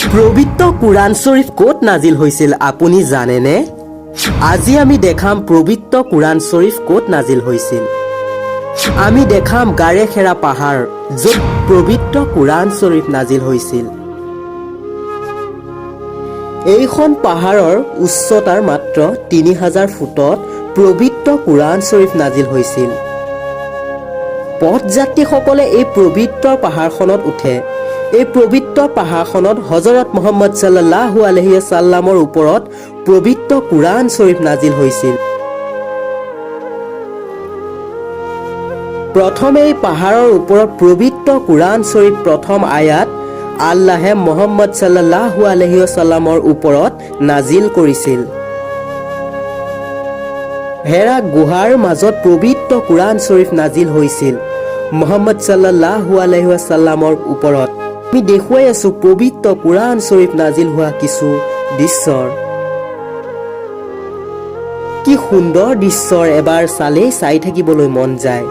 পবিত্ৰ কোৰাণ শ্বৰীফ ক'ত নাজিল হৈছিল, আপুনি জানেনে? আজি আমি দেখাম পবিত্ৰ কোৰাণ শ্বৰীফ ক'ত নাজিল হৈছিল। আমি দেখাম গাৰে হেৰা পাহাৰ, য'ত পবিত্ৰ কোৰাণ শ্বৰীফ নাজিল হৈছিল। এইখন পাহাৰৰ উচ্চতাৰ মাত্ৰ 3000 ফুটত পবিত্ৰ কোৰাণ শ্বৰীফ নাজিল হৈছিল। পথযাত্ৰীসকলে এই পবিত্ৰ পাহাৰখনত উঠে। এই পবিত্ৰ পাহাৰখনত হজৰত মহম্মদ চাল্লাহু আলহি চাল্লামৰ ওপৰত পবিত্ৰ কোৰাণ শ্বৰীফ নাজিল হৈছিল। প্ৰথমে এই পাহাৰৰ ওপৰত পবিত্ৰ কোৰাণ শ্বৰীফ প্ৰথম আয়াত আল্লাহে মহম্মদ চাল্লাহু আলহি চাল্লামৰ ওপৰত নাজিল কৰিছিল। হেৰা গুহাৰ মাজত পবিত্ৰ কোৰাণ শ্বৰীফ নাজিল হৈছিল মহম্মদ চাল্লাহু আলহি চাল্লামৰ ওপৰত। আমি দেখুৱাই আছো পবিত্ৰ কোৰাণ শ্বৰীফ নাজিল হোৱা কিছু দৃশ্যৰ। কি সুন্দৰ দৃশ্যৰ, এবাৰ চালেই চাই থাকিবলৈ মন যায়।